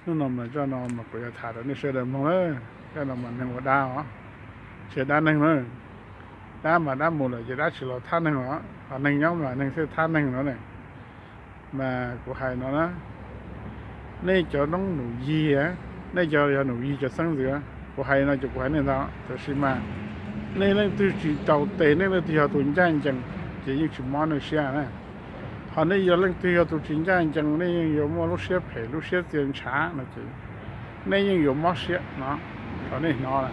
Hnub no mas zaj no mas kuv yuav tham rau nej sawv daws mloog na. Zaj no mas neeg ua dab os, tsis yog dab neeg na. Dab mas dab mus lawm ces dab tsis los thab neeg os, ho neeg nyob mas neeg thiaj thab neeg no ne. Mas kuv hais no na, nej cov noob Nus Yig, nej cov yog Nus Yig cov xeeb ntxwv, kuv hais no ces kuv hais nej ntag, tab sis mas nej leej twg tsis raus tes, nej leej twg yog tus ncaj ncees, ces yeej tsis mob nej siab na. Ho nej yog leej twg yog tus tsis ncaj ncees, nej yeej yuav muaj lub siab phem lub siab txia ntshav no ces nej yeej yuav mob siab no, kom nej hnov lawm.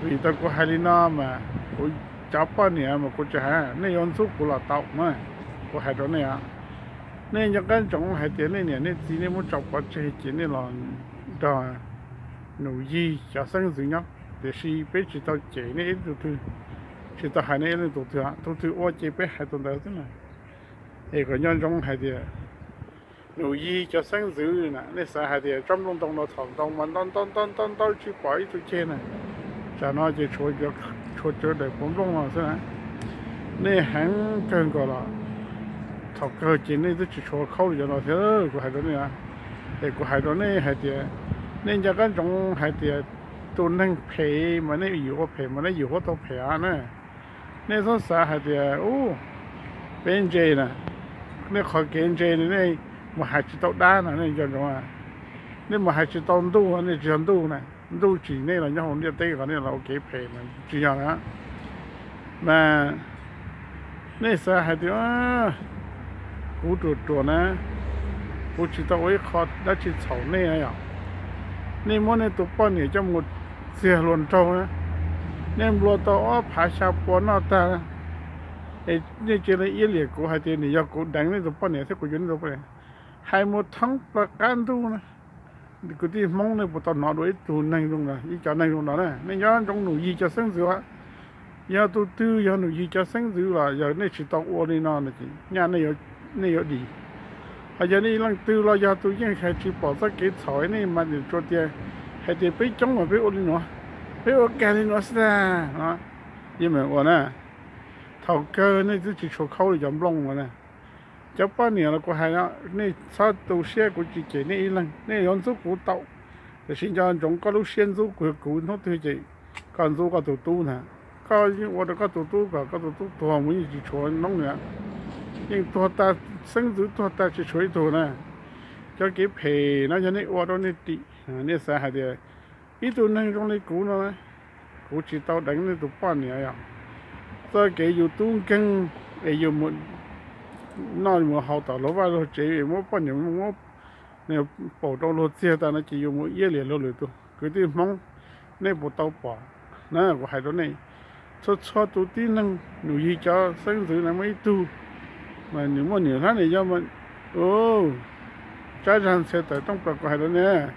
Vim tau kuv hais li no mas kuv cov poj niam mas kuv tsis hais, nej yuav ntxub kuv los tau na. Kuv hais rau nej, nej nco qab ntsoov hais tias nej niam nej txiv nej muab tso pov tseg ces nej los nrog Nus Yig cov xeeb ntxwv nyob, tiam sis peb tsis tau cem nej ib tug twg, tsis tau hais nej ib leej tus twg, tus twg ua ces peb hais tus ntawd xwb na. Es kom nco ntsoov hais tias Nus Yig cov xeeb ntxwv na, nej xav hais tias tsob nplooj ntoo no thaum ntoo mas ntau ntau ntau ntau ntau tsis pom ib tug ceg na, tsam no ces tshuav cov daim puav nplooj no xwb na. Nej heev kawg nkaus los thaum kawg ces nej twb tsis tshuav khaub li cov no thiab, kuv hais rau nej. Es kuv hais rau nej hais tias, nej nco qab ntsoov hais tias tus neeg phem mas nej yus ua phem mas nej yus huab tau phem na. Nej txhob xav hais tias, u, peb ntse na, nej qhov kev ntse no nej mus hais tsis tau dab no nej nco ntsoov. Nej mus hais tsis tau ntuj, nej tsis yog ntuj na. Ntuj tsim nej los nyob hauv ntiaj teb kom nej los ua kev phem mas tsis yog na. Mas nej xav hais tias, kuv ruam ruam na, kuv tsis tau ua ib qho dab tsi txhaum nej yom. Nej muab nej tus poj niam coj mus txiag hluas nraug na, nej nplua tau ob phav xya pua noj tag, es nej cia li iab liam kuv hais tias nws yog kuv deev nej tus poj niam thiab kuv yuav nej tus poj niam. Hais mus thoob plaws qab ntuj na. Kwv tij Hmoob, nej puas tau hnov dua ib tug neeg zoo, ib cov neeg zoo no na? Nej nco ntsoov Nus Yig cov xeeb ntxwv, yog tus twg yog Nus Yig cov xeeb ntxwv los yog nej tsis tau ua li no ces nyaj nej yuav dim. Ho yog nej leej twg los yog tus yeej hais tsis pom txoj kev txhaum, nej mas nim tsuas tias hais tias peb coob mas peb ua li no, peb ua kag li no xwb tag no, yeej meem ua na. Thaum kawg nej twb tsis tshuav khaub li cov nplooj no na. Cov poj niam los kuv hais no, nej txhob tu siab, kuv tsis cem nej ib leeg, nej yuav ntxub kuv tau, tiam sis nco ntsoov koj lub siab ntxub kuv, kuv hnub twg ces koj ntxub koj tus tub ntag. Koj yeej ua rau koj tus tub kom koj tus tub tuag mus yeej tsis tshuav noob li, yeej tuag tag, xeeb ntxwv tuag tag tsis tshuav ib tug na. Cov kev phem no yog nej ua rau nej dim. Nej xav hais tias ib tug neeg zoo li kuv no, kuv tsis tau deev nej tus poj niam yom. Txoj kev yus tub nkeeg es yus mus noj mus haus tom luag vaj luag tsev es muab poj niam muab paum rau luag txiag tas no ces yus mus iab liam luag lwm tus. Kwv tij Hmoob, nej puas tau pom na? Kuv hais rau nej, txhua txhua tus tib neeg, Nus Yig cov xeeb ntxwv na muaj ib tug mas nws muaj niam hlob nws yau mas, u, tsab zag ntxhe tawm rooj plaws. Kuv hais rau nej,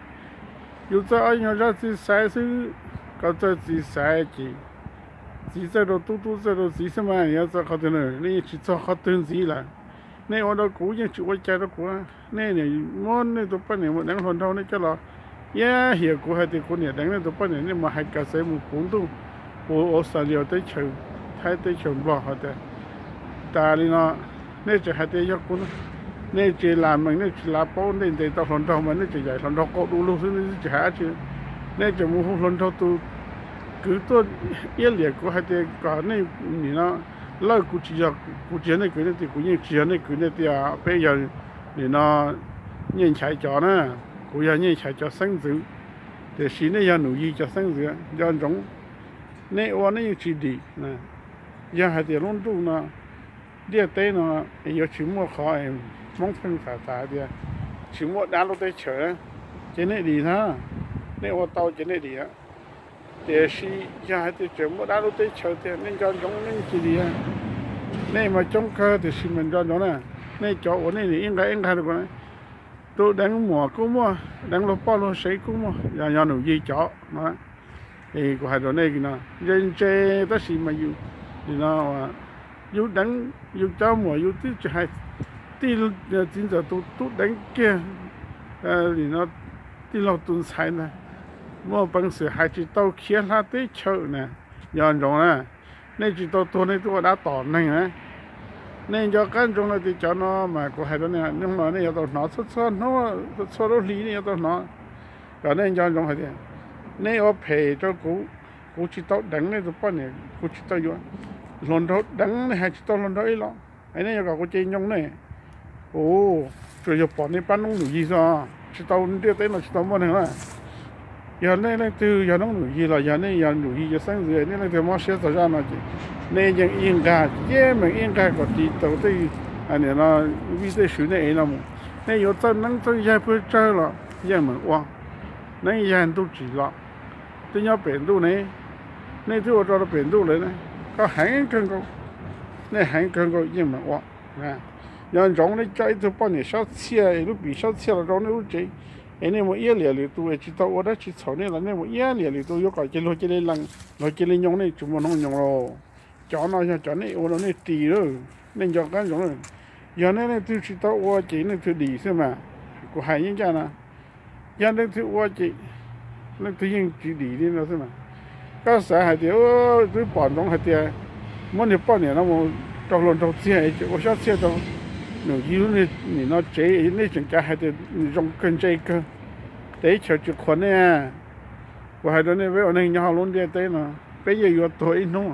yus txawj ob nyuag zaj txiv xaiv xwb, koj txawj txiv xaiv ces txiv txawj rau tub, tub txawj rau txiv xwb mas, yog txog qhov twg nej yeej tsis txog qhov twg ntxiv lawm. Nej ua rau kuv yeej tsis ua cas rau kuv. Nej muab nej tus poj niam mus deev hluas nraug nej coj los iab hiam kuv hais tias kuv niam deev nej tus poj niam, nej mus hais kav xev mus puv ntuj puv Australia teb chaws, Thaib teb chaws, Nplog hais tias tas li no, nej tseem hais tias yog kuv, nej tsis lam meej, nej tsis lam paub, nej ntes tau hluas nraug mas nej tseem yaim hluas nraug qau du lug xwb, nej twb tsis hais dab tsi. Nej tseem mus hu hluas nraug tus kwv tuaj iab liam kuv hais tias kom nej nim no lawj kuv tsis yog, kuv tsis yog nej kwv nej tij, kuv yeej tsis yog nej kwv nej tij, peb yog nim no Nyiaj Nchaiv cov na, kuv yog Nyiaj Nchaiv cov xeeb ntxwv, tiam sis nej yog Nus Yig cov xeeb ntxwv. Nco ntsoov, nej ua nej yeej tsis dim. Yog hais tias lub ntuj no, ntiaj teb no yuav tsis muaj qhov Hmoob pheej tham tas tias tsis muaj dab lub teb chaws, ces nej dim ntag. Nej ua tau ces nej dim. Tiam sis yog hais tias tseem muaj dab lub teb chaws tiag, nej nco ntsoov nej tsis dim. Nej mas coob kawg tiam sis mas nco ntsoov na, nej cov uas nej nim ib nqag ib nqag rau kuv na, tus deev muam kuj muaj, deev luag poj luag sev kuj muaj, yog Nus Yig cov no. Es kuv hais rau nej no, ntse ntse tab sis mas yus, nim no yus deev yus cov muam yus twb tsis hais, tij, txiv ntxawm tus tub deev kiag, nim no tij laug tus ntxhais ntag, muaj peev xwm hais tsis tau khiav hla teb chaws na. Nco ntsoov na, nej tsis tau tuag nej twb ua dab tom neeg na. Nej nco qab ntsoov hais tias cov no mas kuv hais rau nej, hnub no nej yuav tau hnov txhua txhua hnub, txhua lub hli nej yuav tau hnov. Kom nej nco ntsoov hais tias nej ua phem rau kuv, kuv tsis tau deev nej tus poj niam, kuv tsis tau yuav hluas nraug deev nej, hais tsis tau hluas nraug ib los, es nej yuav kom kuv cia li nyoo nej. Kuv tsuas yog pom nej pab noob Nus Yig xwb, tsis tau, ntiaj teb no tsis tau muaj neeg na. Yog nej leej twg yog noob Nus Yig los yog nej yog Nus Yig cov xeeb ntxwv, nej leej twg mob siab txog zaj no ces nej yeej ib nqag, yeej meem ib nqag kom tiv tau tej, nim no, vij tej swv nej ev no mus. Nej yuav txawj neeb txawj yaig puas tsawg los yeej meem ua. Neeb yaig ntuj tsim los twb nyob pem ntuj ne, nej twb ua rau pem ntuj lawm ne. Koj heev kawg nkaus, nej heev kawg nkaus yeej meem ua. Nco ntsoov nej coj ib tug poj niam sab txhiaj, lub pim sab txhiaj los rau nej lub tsev, es nej mus iab liam lwm tus es tsis tau ua dab tsi txhaum nej los nej mus iab liam lwm tus, yuav kom ces luag cia li lees, luag cia li nyoo nej, tsis muaj hnub nyoos lauj. Cov no yog cov nej ua rau nej ris lawm, nej nco qab ntsoov. Yog nej leej twg tsis tau ua ces leej twg dim xwb mas. Kuv hais yeej ncaj na, yog leej twg ua ces leej twg yeej tsis dim li no xwb mas. Koj xav hais tias twb pom ntsoov hais tias muab niag poj niam no mus rau hluas nraug txiag, ua sab txhiaj rau Nus Yig lub, nim no tsev, nej tseem cav hais tias zoo kawg ntse kawg, teb chaws tsis qhuas nej. Kuv hais rau nej, peb ua neeg nyob hauv lub ntiaj teb no, peb yeej yuav tuag ib hnub.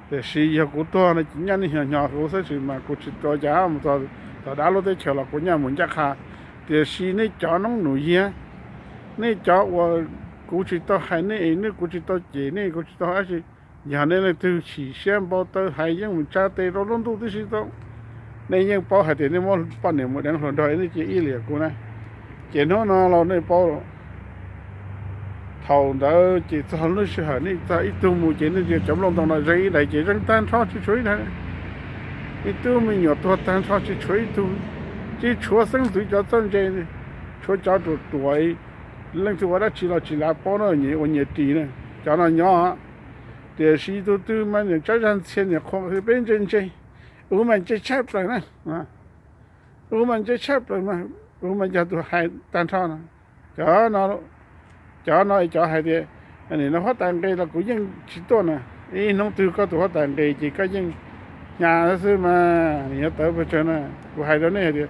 Tiam sis yog kuv tuag no ces nyaj nej hnyo hnyo kuv xwb, tab sis mas kuv tsis tuav cas mus txog tom dab lub teb chaws los kuv nyaj mus ncaj qha. Tiam sis nej cov noob Nus Yig, nej cov uas kuv tsis tau hais nej, nej kuv tsis tau cem nej, kuv tsis tau dab tsi, yog nej leej twg chim siab npau taws hais yeej mus tsa tes rau lub ntuj tib si tau, nej yeej paub hais tias nej muab poj niam mus deev hluas nraug nej cia iab liam kuv na. Ces hnub no los nej paub, thaum ntawd ces txog lub sij hawm nej txog ib tug mus ces nej cov nplooj ntoo no zeeg ib daim ces zeeg tag nrho tsis tshuav ib daim. Ib tug me nyuam tuag tag nrho tsis tshuav ib tug, tsis tshuav xeeb ntxwv cov txawj ntse, tshuav cov ruam ruam, leej twg ua dab tsi los tsis lav paub na, nyias ua nyias ris na. Cov no nyob, tiam sis tus twg mas niam tsab zag ntxhias niam qhuas peb ntse ntse, ua mas ntse tshaj plaws na, ua mas ntse tshaj plaws mas, ua mas yog tus hais tag nrho no. Cov no, cov no cov hais tias nim no huab tais nqe los kuv yeej tsis tuaj na. Ib hnub twg koj tus huab tais nqe ces koj yeej hnyav xwb mas, nws yuav tawv pes tsawg na. Kuv hais rau nej hais tias,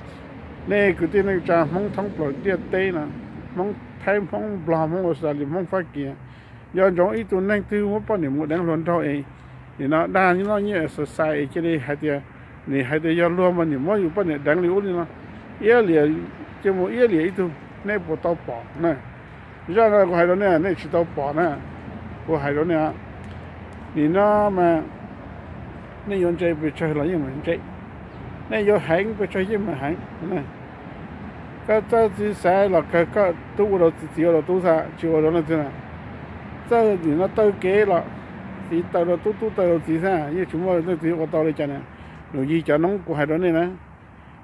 nej kwv tij neej tsa Hmoob thoob plaws ntiaj teb no, Hmoob Thaib, Hmoob Nplog, Hmoob Australia, Hmoob Fab Kis, nco ntsoov ib tug neeg twg muab poj niam mus deev hluas nraug es nim no dag noj nyiaj exercise es cia li hais tias, nws hais tias yog luag mas nws muab yus poj niam deev li ub li no, iab liam, cia mus iab liam ib tug, nej puas tau pom na? Zaj no kuv hais rau nej, nej tsis tau pom na. Kuv hais rau nej, nim no mas nej yuav ntse pes tsawg los yeej meem ntse, nej yuav heev pes tsawg yeej meem heev. Koj txawj txiv xaiv los kawg, koj tub ua rau txiv, txiv ua rau tub xwb, tsis ua rau leej twg na. Txawj nim no taw kev los txiv taw rau tub, tub taw rau txiv xwb, yeej tsis muaj leej twg ua tau li cas na. Nus Yig cov noob kuv hais rau nej na,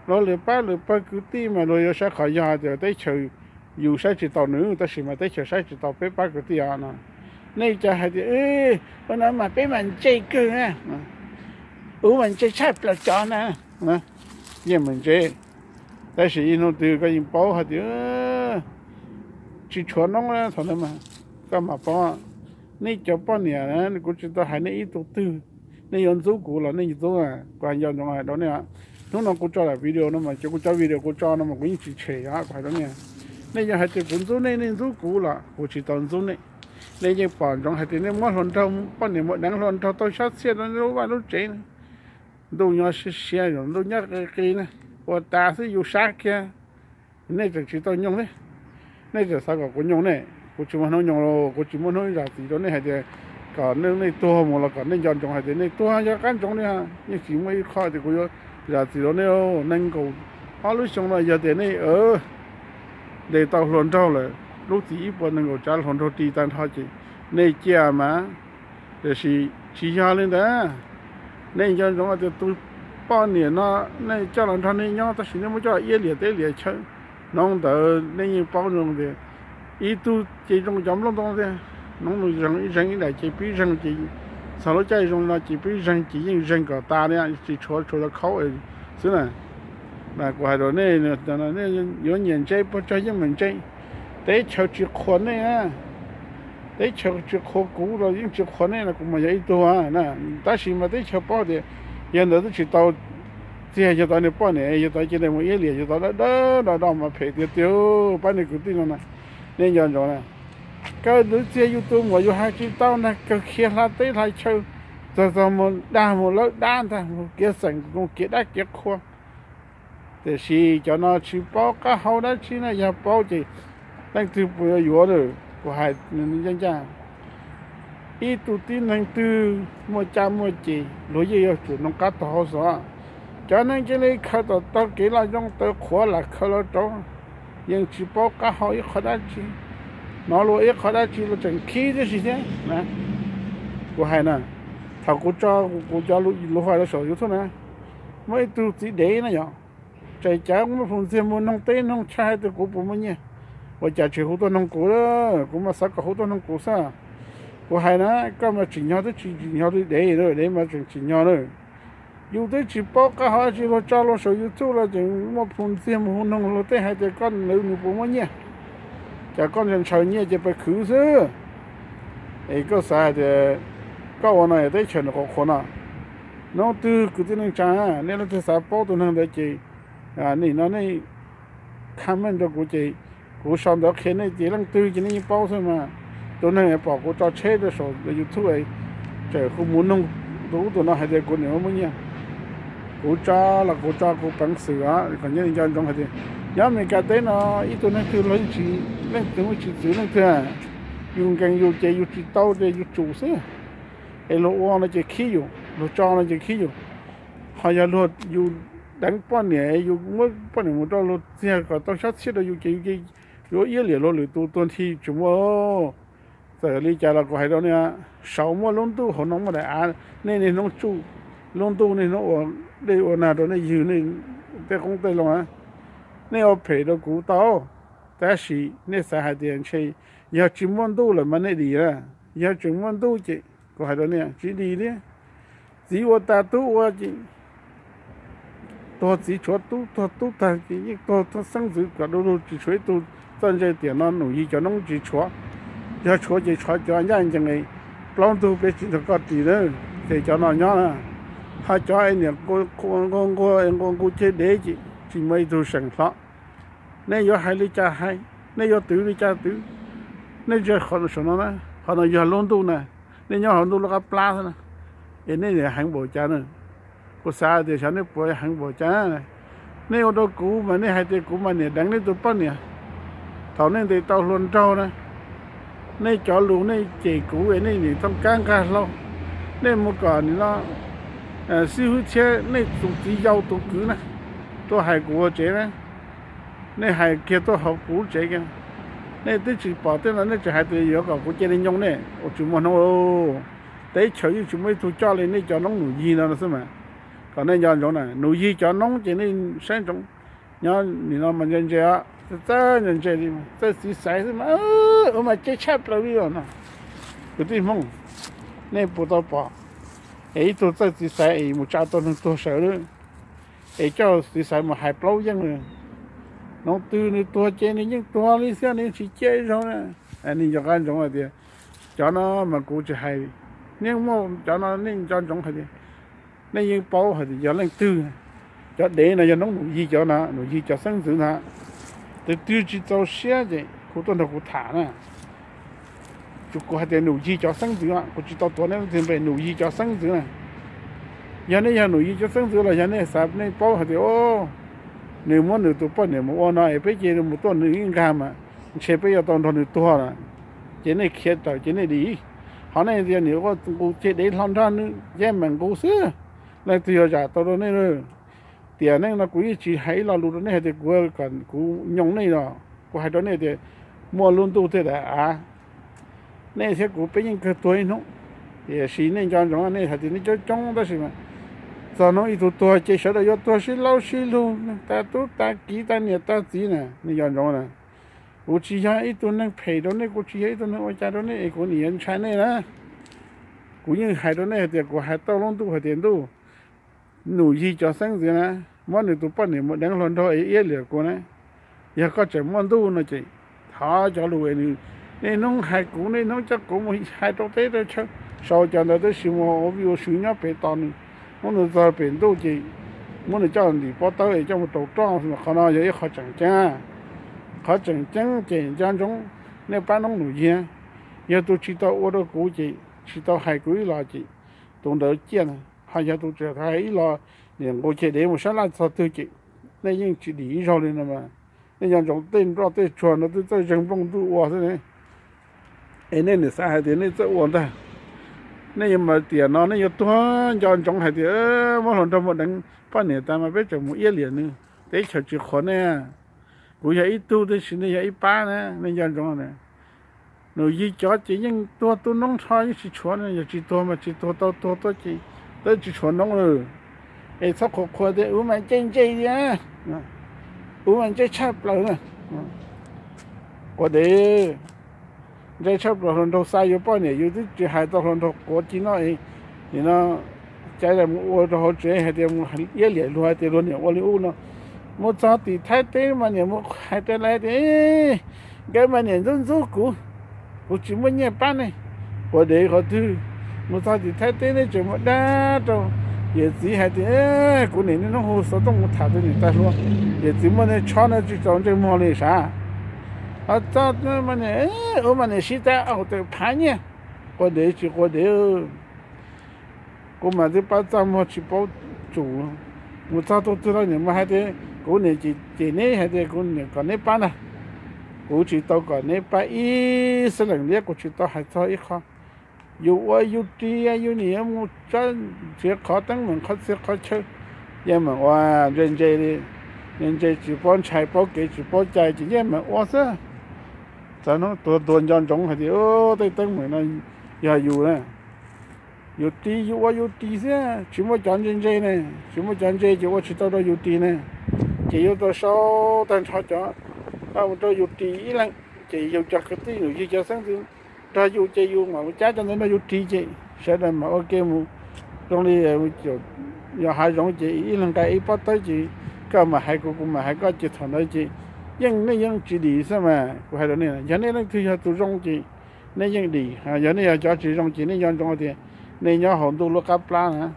luag lwm pab lwm pawg kwv tij mas luag yuav saib qhov yog tias teb chaws yus saib tsis taus nws, tab sis mas teb chaws saib tsis taus peb pab kwv tij os no. Nej cas hais tias, ua no mas peb mas ntse kawg na, ua mas ntse tshaj plaws cov na, yeej meem ntse. Tab sis ib hnub twg koj yeej paub hais tias tsis tshuav noob thaum ntawd mas, koj mam paub. Nej cov poj niam, kuv tsis tau hais nej ib tug twg, nej yuav ntxub kuv los nej ntxub, kuv hais nco ntsoov hais rau nej. Hnub no kuv tso daim video no mas, cov kuv cov video kuv tso no mas kuv yeej tsis tshem os, kuv hais rau nej. Nej yog hais tias kuv ntxub nej, nej ntxub kuv los kuv tsis tau ntxub nej. Nej yeej pom ntsoov hais tias nej muab hluas nraug, poj niam mus deev hluas nraug tau sab txhiaj rau nej lub vaj lub tsev, ntuj nyob siab siab, ntuj nyob qis qis na, ua tas xwb yus sab kiag. Nej tseem tsis tau nyoog li, nej tseem xav kom kuv nyoog nej. Kuv tsis muaj hnub nyoog los kuv tsis muaj hnub zam txim rau nej hais tias kom nej, nej tuag mus los kom nej nco ntsoov hais tias nej tuag yog qab ntsoov li. Yeej tsis muaj ib qho tias kuv yuav zam txim rau nej. Nees nkaum ob lub xyoo no yog tias nej ntes tau hluas nraug lawm, lub txim ib puas nees nkaum tsav hluas nraug ris tag nrho ces nej cia mas. Tiam sis tsis yog li ntawd, nej nco ntsoov tias tus poj niam no nej coj los nrog nej nyob tab sis nej muab coj iab liam teb liam chaw. Hnub ntawd nej yeej paub zoo tias ib tug ces zoo cov nplooj ntoo tiag, hnub nws zeeg, zeeg ib daim ces pib zeeg ces txog lub caij zoo li no ces pib zeeg ces yeej zeeg kom tas li, tsis tshuav, tshuav cov khaub xwb na. Mas kuv hais rau nej, nej yuav nyiam ntse puas tsawg yeej meem ntse. Teb chaws tsis qhuas nej, teb chaws tsis qhuas kuv los yeej tsis qhuas nej los kuv mas yog ib tug na. Tab sis mas teb chaws paub tias yog ntawd twb tsis tau Txiag yog tau niag poj niam, yog tau cia li mus iab liam, yog tau dawb dawb do do mas phem tiag tiag. Pab niag kwv tij no na, nej nco ntsoov na, kawg lub txiag yus tus muam yus hais tsis tau ntag, kawg khiav hla teb hla chaw, txog txog mus dag mus lawb dab ntag, mus kiav xeem mus kiav dab kiav qhua. Tiam sis cov no tsis paub qab hau dab tsi na, yog paub ces leej twg puas yuav yuav lawm. Kuv hais ncaj ncaj, ib tug tib neeg twg muaj caj muaj ces luag yeej yuav tsum noog qab taug hauv xwb. Cov neeg cia li khaws tom taug kev loj zoo taw qhuav lam khaws los rau, yeej tsis paub qab hau ib qho dab tsi, hnov luag ib qho dab tsi luag tseem khib tib si thiab na. Kuv hais na, thaum kuv tso kuv cov lus hais rau saum YouTube na, muaj ib tug txiv dev na yom, tseem cav muaj phum ntxiag mus noog teb noog chaw hais tias kuv puas muaj nyiaj. Ua cas tsis hu tuaj noog kuv, kuv mas xav kom hu tuaj noog kuv xwb. Kuv hais na, koj mas tsim nyog twb tsis tsim nyog li dev, dev mas tseem tsim nyog na. Yus twb tsis paub qab hau dab tsi luag tso luag saum YouTube los tseem muaj phum ntxiag mus hu noog luag teb hais tias koj lawv nws puas muaj nyiaj. Cas koj ntshaw ntshaw nyiaj ces pes khwv xwb. Es koj xav hais tias koj ua no es teb chaws nws qhuav qhuav no. Hnub twg kwv tij neej tsa, nej leej twg xav paub tus neeg ntawd ces nim no nej comment rau kuv ces kuv sau ntawv qhia nej ces leej twg ces nej yeej paub xwb mas. Tus neeg pom kuv tso tsheb rau saum YouTube tseem hu mus noog tus ub tus no hais tias kuv niam muaj nyiaj. Kuv tso los kuv tso kuv peev xwm os, kom nco ntsoov hais tias nyob Amelikas teb no ib tug neeg twg los tsis, leej twg tsis txwv leej twg. Yus nkees yus ces yus tsis tau ces yus tsum xwb. Es luag ua no ces khib yus, luag tso no ces khib yus. Ho yog luag yus deev poj niam, yus muab poj niam mus rau luag txiag kom tau xyab txhiab rau yus ces yus, yus ua iab liam luag lwm tus tuag nthi tsis muaj. Txawm li cas los kuv hais rau nej, saud muaj lub ntuj hauv no muaj daim av, nej niaj hnub tsuj lub ntuj, niaj hnub ua dej ua nag rau nej ywg nej tej qoob tej loo na. Nej ua phem rau kuv tau, tab sis nej xav hais tias ntshe yog tsis muaj ntuj lawm mas nej dim na. Yog tseem muaj ntuj ces kuv hais rau nej tsis dim li. Txiv ua tag tub ua ces tuag txiv tshuav tub, tuag tub tag ces yeej tuag xeeb ntxwv kom du lug, tsis tshuav ib tug txawj ntse tiam no. Num yig cov noob tsis tshuav, yog tshuav ces tshuav cov ncaj ncees, plaub ntug peb tsis nrog koj ris na, ces cov no nyob na. Ho cov es niam nquag nquag es nquag nqus ceg dev ces tsis muaj ib tug seem hlo. Nej yuav hais li cas hais, nej yuav twv li cas twv, nej ntsia qhov no saum no na, qhov no yog lub ntuj na, nej nyob hauv ntuj lub qab plab xwb na, es nej niam heev npaum cas na. Kuv xav tias xyov nej puas heev npaum cas. Nej ua rau kuv mas nej hais tias kuv mas niam deev nej tus poj niam. Thaum nej ntes tau hluas nraug na, nej cov lus nej cem kuv es nej nim tooj kab nqag hlau, nej mus kom nim no xib hwb thiab nej tus txiv yau tus kwv na tuaj hais kuv ua tsev na, nej hais kiag tuaj hauv kuv tsev kiag. Nej twb tsis pom tej no nej tseem hais tias yuav kom kuv cia li nyoo nej ua tsis muaj hnub. Teb chaws yeej tsis muaj ib tug coj li nej cov noob num yig no xwb mas. Kom nej nco ntsoov na, num yig cov noob ces nej saib ntsoov. Nyob nim no mas ntse ntse, txawj ntse ntse li, txawj txiv xaiv xwb mas, ua mas ceb tshaj plaws li os no. Kwv tij Hmoob, nej puas tau pom es ib tug txawj txiv xaiv es mus tsa tau neeg tuag saud lawm, es coj txiv xaiv mus hais plaub yeej lawm. Hnub twg nws tuag ces nws yeej tuag li xwb, nws yeej tsis ciaj ib zaug na. Nej nco qab ntsoov hais tias cov no mas kuv tsis hais, nej muaj cov no nej nco ntsoov hais tias, nej yeej paub hais tias yog leej twg. Cov dev no yog noob num yig cov na, num yig cov xeeb ntxwv ntag. Tus twg tsis txaus siab ces hu tuaj nrog kuv tham na. Tsuas kuv hais tias num yig cov xeeb ntxwv, kuv tsis tau tuav nej leej twg npe, num yig cov xeeb ntxwv na. Yog nej yog num yig cov xeeb ntxwv los yog nej xav nej paub hais tias nws muab nws tus poj niam mus ua no es peb cia mus tuaj nws ib nkag mas ntshe peb yuav tau nrog nws tuag na, ces nej khiav tawm ces nej dim. Ho nej tias nws ua nqus ceg dev hlo nrog nws, yeej meem nqus xwb. Leej twg yuav zam tau rau nej? Tiam neej no kuv yeej tsis hais ib lo lus rau nej hais tias kuv kom kuv nyoo nej los kuv hais rau nej tias muaj lub ntuj tej daim av, nej thiab kuv peb yeej kawg tuag ib hnub. Tiam sis nej nco ntsoov, nej hais tias nej coob coob tab sis mas txog hnub ib tug tuag ces sawv daws yuav tuag sib laub sib lug, tas tub tas kiv tas niam tas txiv na. Nej nco ntsoov na, kuv tsis yog ib tug neeg phem rau nej, kuv tsis yog ib tug neeg ua cas rau nej es kuv nim yuav ntshai nej na. Kuv yeej hais rau nej hais tias kuv hais tau lub ntuj hais tias ntuj, num yig cov xeeb ntxwv na, muab nws tus poj niam mus deev hluas nraug es iab liam kuv na. Yog koj tseem muaj ntuj no ces thov cov lus es nws niaj hnub hais kuv, niaj hnub coj kuv mus hais rau teb rau chaw, sau cov ntawd tab sis mus ua view swv nyob pem tos nws. Hnub nws txog pem ntuj ces muab nws coj ntim pob tawb es coj mus rau roj. Qhov no yog ib qho tseem ceeb. Qhov tseem ceeb ces nco ntsoov nej pab noob nus yiag, yog tus tsis tau ua rau kuv ces tsis tau hais kuv ib los ces tus ntawd ciaj na. Ho yog tus tseem hais ib los, niam nqus ceg dev mus sab laj txog twg ces nej yeej tsis dim ib zaug li no mas. Nej nco ntsoov tej nroj tej tsuag no twb txawj zeeg nplooj ntuj ua xwb ne. Es nej niam xav hais tias nej txawj ua ntag. Nej yuav mas tiam no nej yuav tuag nco ntsoov hais tias muab hluas nraug mus deev poj niam tas mas peb tseem mus iab liam nws, teb chaws tsis qhuas nej. Kuv yog ib tug tab sis nej yog ib pab na, nej nco ntsoov. Nus yig cov ces yeej tuag tu noob nrho yeej tsis tshuav, yog tsis tuag mas tsis tuag, tau tuag tuaj ces twb tsis tshuav noob lawm. Es txhob qhuas qhuas tias ua mas ntse ntse tiag, ua mas ntse tshaj plaws na. Quav dev, ntse tshaj plaws, hluas nraug xa yuav poj niam yus twb tsis hais tau, hluas nraug quav ci noj, nim no caiv mus ua rau hauv tsev hais tias mus iab liam luag hais tias luag niam ua li ub no. Mus txog tim Thaib teb mas niam mus hais rau lawv tias nkawd mas niam ntxub ntxub kuv, kuv tsis muaj nyiaj pab nej. Quav dev qhov twg, mus txog tim Thaib teb nej tseem mus dag rau yawm txiv hais tias kuv niam niaj hnub hu xov tooj mus tham tus niam tais hluas, yawm txiv muab nej tshob nej tsis tau ntsej muag li sav. Ho txog mas niam, ua mas niam sib tab au tawm phav nyiaj. Quav dev tsis quav dev, kuv mas twb pab txaj muag tsis paub tsum. Mus txog tus twg los niam mus hais tias kuv niam cem neb hais tias kuv niam kom neb pab ntag. Kuv tsis tau kom neb pab ib xeeb lees liab, kuv tsis tau hais txog ib qho. Yus ua yus ris, yus niam yuav mus tsa nrhiav qhov teeb meem qhov txhia qhov chaw, yeej meem ua ntse ntse li, ntse ntse tsis paub ntshai paub kev tsis paub cai ces yeej meem ua xwb. Txawm hnub tuag tuag nco ntsoov hais tias tej teeb meem no yog yus na, yus ris yus ua yus ris xwb, tsis muaj cov ntse ntse ne, tsis muaj cov ntse ces ua tsis tau rau yus ris ne. Ces yuav tau sau tag nrho cov mus rau yus ris ib leeg, ces yus cov kwv tij nus yig cov xeeb ntxwv nrog yus ces yus mam mus cab cov ntawd nrog yus ris ces sawv daws mam ua ke mus zoo li yog hav zoov ces ib leeg nqa ib pob tawb ces koj mam hais kuv, kuv mam hais koj ces thaum ntawd ces yeej nej yeej tsis dim xwb mas. Kuv hais rau nej, yog nej leej twg yog tus zoo ces nej yeej dim, yog nej yog cov tsis zoo ces nej nco ntsoov tias nej nyob hauv ntuj lub qab plab na.